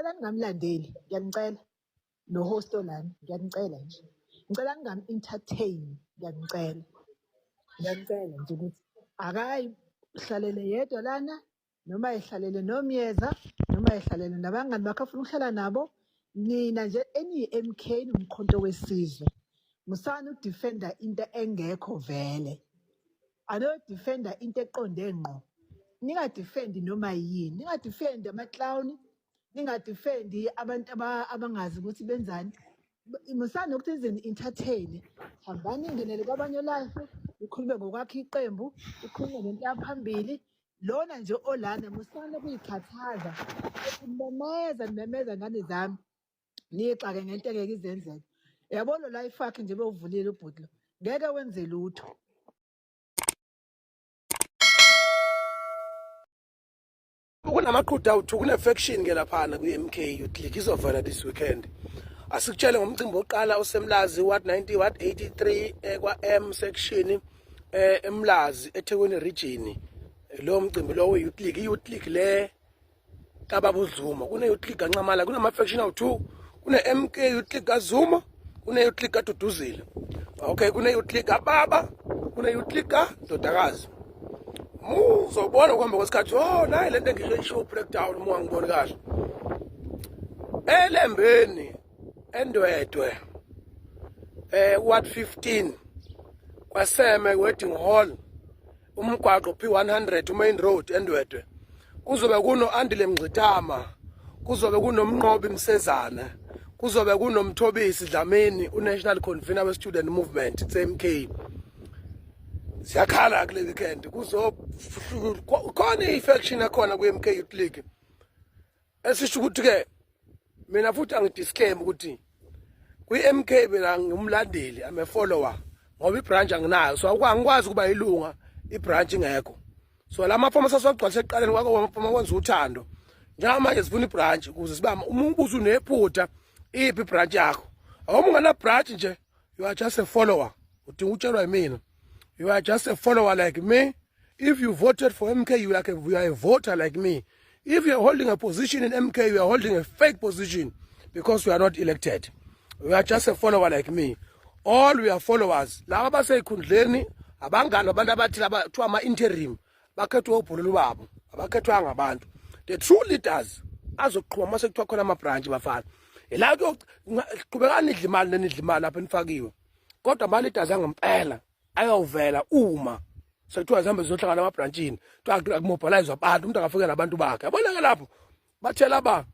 Ngicela ningamlandeli, ngiyanicela. Lo host olana, ngiyanicela nje. Ngicela ningam-entertain, ngiyanicela. Ngiyanicela nje ukuthi akayihlalele yedwa lana noma ehlalele nomyeza noma ehlalele nabangani bakhe afuna ukuhlala nabo. Nina nje eniyi-MK nomkhonto wesizwe, musani ukudefenda into engekho vele. Anodefenda into eqonde ngqo, ningadefendi noma yini, ningadefendi ama-clown, ningadefendi abantu abangazi ukuthi benzani. Musani nokuthi nize ni-entertain. Hambani ningenele kwabanye life, nikhulume ngokwakha iqembu, nikhulume ngento yaphambili. Lona nje olana, musani ukuyikhathaza, nimemeza nimemeza ngane zami, niyixake ngento engeke izenzeke. Yabo lo life wakhe nje bewuvulile ubhuti lo, ngeke wenze lutho. Kunamaqhuda awu-2, kune-faction ke laphana kwi-MK Youth League izovela this weekend. Asikutshele ngomcimbi wokuqala oseMlazi, Ward 90, Ward 83, kwa-M section, eMlazi, eThekwini region. Lowo mcimbi lowo Youth League, i-Youth League le kababa uZuma. Kune-Youth League kaNxamala, kunama-faction awu-2, kune-MK Youth League kaZuma, kune-Youth League kaDuduzile. Okay, kune-Youth League kababa, kune-Youth League kaNdodakazi. Muzobona ukuhamba kwesikhathi, oh nayi lento engisho isho breakdown uma ungangiboni kahle. Elembeni eNdwedwe, Ward 15, kwaSeme Wedding Hall, umgwaqo P100, main road eNdwedwe, kuzobe kuno Andile Mngxitama, kuzobe kunoMnqobi Msezana, kuzobe kunoMthobisi Dlamini, uNational Convener we-Student Movement CMK. Siyakhala kule weekend, kuzo khona i-faction ekhona kwi-MK Youth League esisho ukuthi ke mina futhi angidisclaim ukuthi kwi-MK mina ngumlandeli, I'm a follower, ngoba ibranch anginayo, so angikwazi ukuba ilunga ibranch ingekho. So la mafomu sasiwagcwalisa ekuqaleni kwako amafomu akwenza uthando. Njengamanje sifuna ibranch ukuze sibambe uma ubuza unephutha, iphi ibranch yakho? Awuma ungana branch nje, you are just a follower. Udinga utshelwa yimina, you are just a follower like me. If you voted for MK, you are a voter like me. If you are holding a position in MK, you are holding a fake position because you are not elected. You are just a follower like me. All we are followers. Laba baseyikhundleni abangani abantu abathi laba kuthiwa ama-interim, bakhethwe obhululu babo, abakhethwanga abantu. The true leaders azoqhuma uma sekuthiwa khona ama-branch, bafana. Ila kuyoqhubekani nidla imali, nenidla imali lapho enifakiwe, kodwa ama-leaders angempela ayovela uma sekuthiwa zihambe zizohlangana emabhrantshini, kuthiwa akumobilize abantu, umuntu akafike nabantu bakhe. Yabona-ke lapho bathela aba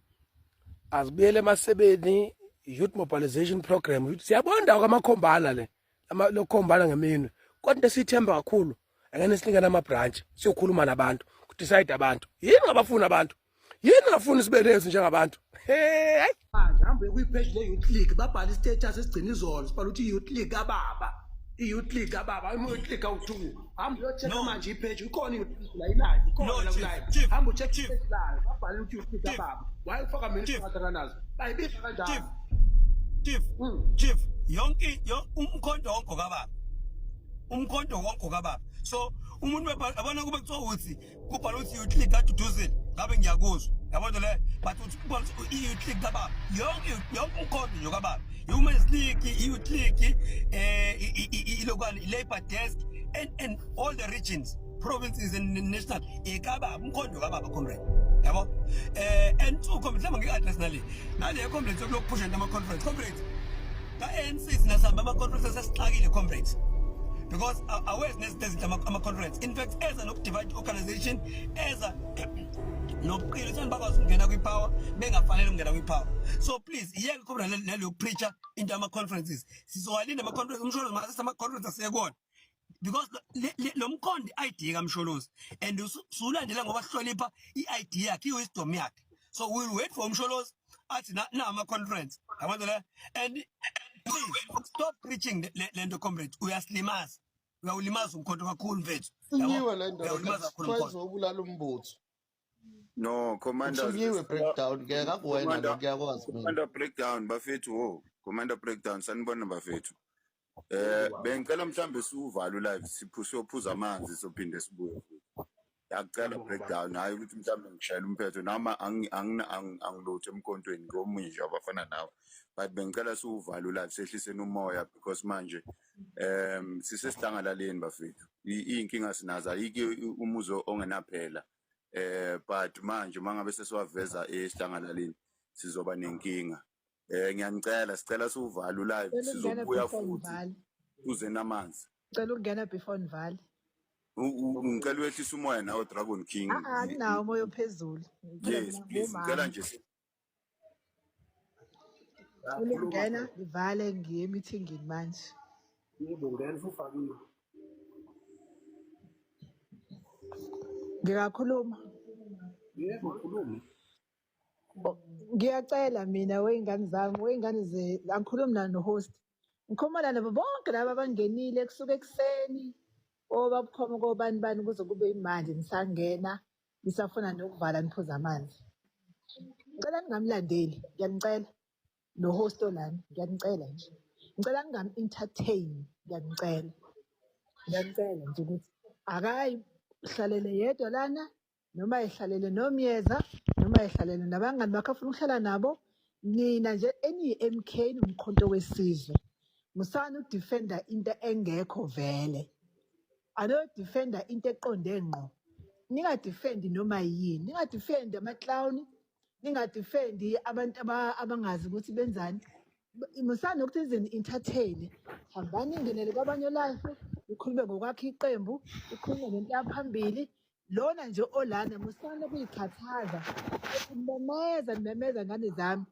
azibuyele emasebeni, youth mobilization program. Siyabona ndawo kamakhombana le lokhombana ngeminwe, kodwa into esiyithemba kakhulu, angeke sinike nama-branch siyokhuluma nabantu, kudecide abantu yini ngabafuni abantu, yini ngafuni sibe lezi njengabantu. Hey, manje hambe kwi-page le-Youth League, babhala i-status esigcina izolo, sibhala ukuthi i-Youth League kababa, i-Youth League kababa, i-Youth League awu-2. Hamba uyo-check manje i-page, ikhona i-Youth League la, i-live ikhona la ku-live. Hamba u-check i-page layo, babhala ukuthi i-Youth League kababa. Why ufaka mina isiphathakanazo bayibiza kanjalo? Chief, Chief, yonke umkhonto wonke kababa, umkhonto wonke kababa. So umuntu yabona kube kuthiwa uthi kubhala ukuthi Youth League kaDuduzile, ngabe ngiyakuzwa, yabona le, but uthi kubhala ukuthi i-Youth League kababa yonke, yonke umkhonto nje kababa, i-Women's League, i-Youth League, ilokwane, i-Labor Desk and all the regions, provinces and national, ekababa, umkhonto kababa, comrade, yabo. And two, comrade, mhlawumbe ngike-address nale comrade sokulokuphusha into ama-conference, comrade. Ka-ANC thina sihamba ama-conference asesixakile, comrades, because awezi nezinto ezinhle ama-conference. In fact eza noku-divide organization, eza nobuqili sani bakwazi ukungena kwi-power bengafanele ukungena kwi-power. So please, iyeke, comrade, naleyo preacher into ama-conferences. Sizowalinda ama-conference, uMsholozi makasese ama-conference asiyekona, because lo mkhondo i-idea kaMsholozi and sulandela ngoba sihlonipha i-idea yakhe, i-wisdom yakhe. So we will wait for uMsholozi athi na ama-conference, yabona le. And please stop preaching le nto, comrade, uyasilimaza, uyawulimaza umkhonto kakhulu, mfethu, yabo. Thunyiwe le ndoda. Uyawulimaza kakhulu Kuthiwa umkhonto. izobulala umbutho. No, Commander. Uthunyiwe breakdown, ngeke akuwena lo, Commander, ngiyakwazi mina. Commander breakdown bafethu, wo. Commander breakdown, sanibona bafethu. Bengicela mhlambe siwuvale live, siphuse, siyophuza amanzi, sophinde sibuye futhi. Ngiyacela Ngiyabonga baba. breakdown, hayi ukuthi mhlawumbe ngishayela umphetho noma angilutho emkhontweni ngomunye nje abafana nawe. But bengicela siwuvale ulive sehliseni umoya because manje sisesidlangalaleni bafethu. Iy'nkinga sinazo ayikho umuzi ongenaphela. But manje mangabe sesiwaveza esidlangalaleni sizoba nenkinga. Ngiyanicela sicela siwuvale ulive Cela ukungena sizobuya before futhi nivale. uze namanzi. Cela ukungena before nivale. Ngicela uyehlise umoya nawe Dragon King. A-a anginawo umoya ophezulu. Ngicela Yes, mina please ngicela ngumama. nje Cela Khuluma ukungena ngivale ngiye emithingini manje. yebo ngena usufakiwe. Ngingakhuluma. Yebo khuluma. Ngiyacela mina wey'ngane zami, wey'ngane ze angikhulumi na no-host. Ngikhuluma nabo bonke laba abangenile kusuka ekuseni obabukhoma kobani bani kuze kube imanje nisangena nisafuna nokuvala niphuze amanzi. Ngicela ningamlandeli, ngiyanicela. No-host olana, ngiyanicela nje. Ngicela ningam-entertain, ngiyanicela. Ngiyanicela nje ukuthi akayihlalele yedwa lana noma ehlalele nomyeza noma ehlalele nabangani bakhe afuna ukuhlala nabo. Nina nje eniyi-MK nomkhonto wesizwe, musani ukudefenda into engekho vele. Anodefenda into eqonde ngqo. Ningadefendi noma yini, ningadefendi ama-clown, ningadefendi abantu abangazi ukuthi benzani. Musani nokuthi nize ni-entertain. Hambani ningenele kwabanye life, nikhulume ngokwakha iqembu, nikhulume ngento yaphambili. Lona nje olana musani ukuyikhathaza, nimemeza nimemeza ngane zami,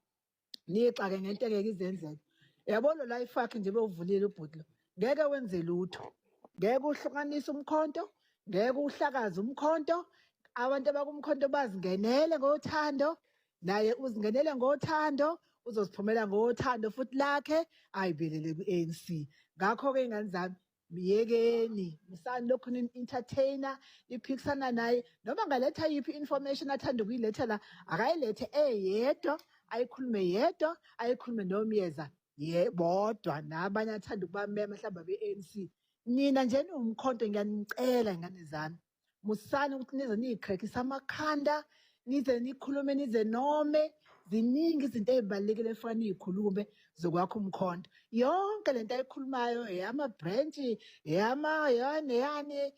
niyixake ngento engeke izenzeke. Yabo lo life wakhe nje bewuvulile ubhuti lo, ngeke wenze lutho, ngeke uhlukanise umkhonto, ngeke uhlakaze umkhonto. Abantu abakumkhonto bazingenele ngothando, naye uzingenele ngothando, uzoziphumela ngothando futhi lakhe ayibelele kwi-ANC. Ngakho-ke ingane zami, myekeni, musani lokhu nin-entertainer niphikisana naye. Noma ngaletha yiphi information athanda ukuyiletha la, akayilethe eyedwa, ayikhulume yedwa, ayikhulume nomyeza ye bodwa nabanye athanda ukubamema mhlawumbe abe-ANC. Nina nje niwumkhonto, ngiyanicela ingane zami, musani ukuthi nize niyikrekise amakhanda, nize nikhulume nize nome. Ziningi izinto ey'balulekile efuna niyikhulume zokwakha umkhonto. Yonke lento ayikhulumayo eyama-branch, eyama yani yani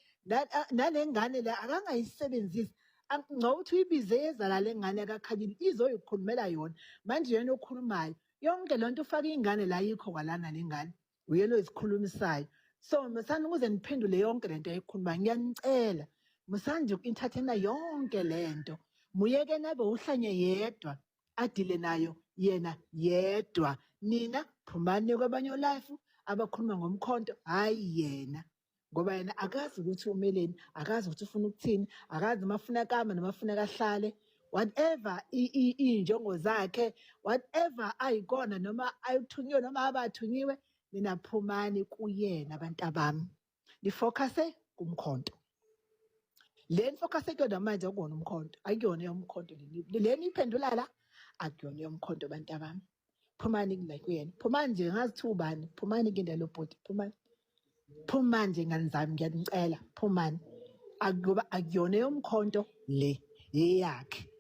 nale ngane le akangayisebenzisi. Ngcono ukuthi uyibize yeza la le ngane kaKhanyile izoyikhulumela yona. Manje yena okhulumayo yonke le nto ufake ingane la yikho kwalana le ngane uyena oyizikhulumisayo. So musani ukuze niphendule yonke lento ayikhulumayo, ngiyanicela. Musani nje uku-entertaina yonke lento. Muyeke nabe uhlanye yedwa, adile nayo yena yedwa. Nina phumani kwabanye life abakhuluma ngomkhonto, hhayi yena. Ngoba yena akazi ukuthi umeleni, akazi ukuthi ufuna ukuthini, akazi noma afuna kama noma afuna kahlale. Whatever iy'njongo zakhe, whatever ayikona noma ayithunyiwe noma abathunyiwe, nina phumani kuyena abantu abami. Nifocuse kumkhonto. Le nifocuse kuyona manje akuwona umkhonto, akuyona eyomkhonto le. Le niyiphendula la akuyona eyomkhonto bantu abami. Phumani kula kuyena. Phumani nje ngazi kuthiwa ubani, phumani kuyena lo bhuti, phumani. Phumani nje ngane zami, ngiyanicela, phumani. Akuba akuyona eyomkhonto le, eyakhe.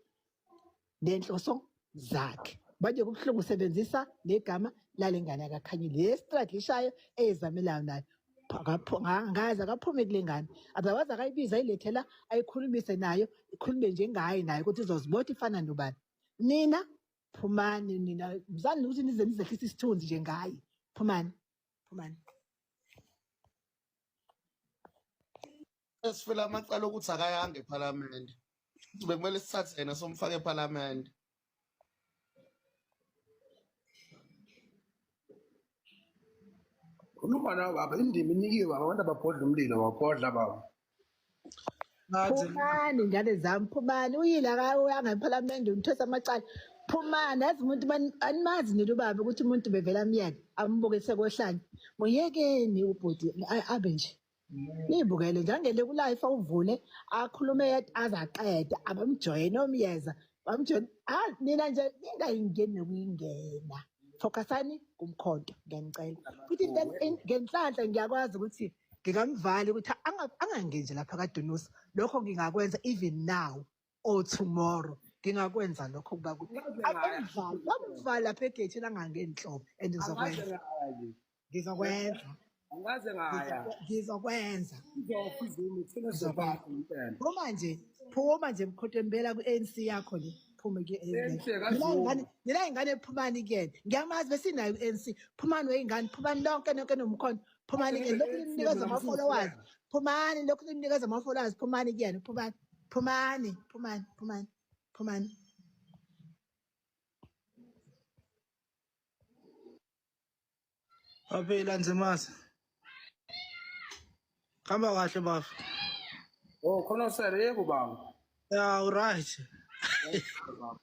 Nenhloso zakhe. Manje kubuhlungu usebenzisa negama lale ngane kaKhanyile. Le struggle eyizamelayo nayo. Ngaze akaphume kule ngane. Otherwise akayibize ayilethe la, ayikhulumise nayo, ikhulume njengaye naye ukuthi izozibona ifana nobani. Nina phumani nina, mzani ukuthi nize nizehlise isithunzi nje ngaye. Phumani, phumani. Esifela amacala okuthi akayanga ePhalamende. Bekumele sithathe yena somfake ePhalamende. Khuluma nawe baba, indima inikiwe baba, abantu ababhodla umlilo babhodla baba. Phumani ngane zami, phumani. Uyile uyanga ePhalamende umthwesa amacala. Phumani, yazi umuntu animazi nina ubaba ukuthi umuntu bevela amyeke, ambuke sekohlanya. Muyekeni ubhuti abe nje. Niyibukele nje angene ku-live awuvule akhulume yedwa aze aqede, abamjoyine omyeza, bamjoyine. Nina nje ningayingeni nokuyingena. Focusani kumkhonto, ngiyanicela. Futhi ngenhlanhla ngiyakwazi ukuthi Ngingamvala ukuthi angangeni nje lapha kaDunusa. Lokho ngingakwenza even now or tomorrow. Ngingakwenza lokho kuba ukuthi Angaze ngaya. amvala, bamvala lapha egeyithini angangeni nhlobo and Angaze ngizokwenza. ngaya nje. Ngizokwenza. Angaze ngaya. Ngizokwenza. Izofa izulu thina Ngizokwenza. sizophatha impela. Phuma nje, phuma nje mkhotweni bela ku-ANC yakho le. Phume ku-ANC. ANC kaZuma. Nina ingane phumani kuyena. Ngiyamazi besinayo ku-ANC. Phumani weyingane, phumani lonke nonke nomkhondo. Phumani kuyena. Lokhu nimnikeza ama-followers. Phumani lokhu nimnikeza ama-followers. Phumani kuyena, phumani. Phumani, phumani, phumani. Phumani. Waphila Nzimasa. Hamba kahle bafo. Oh khona usele yebo baba. Ya uright. Baba.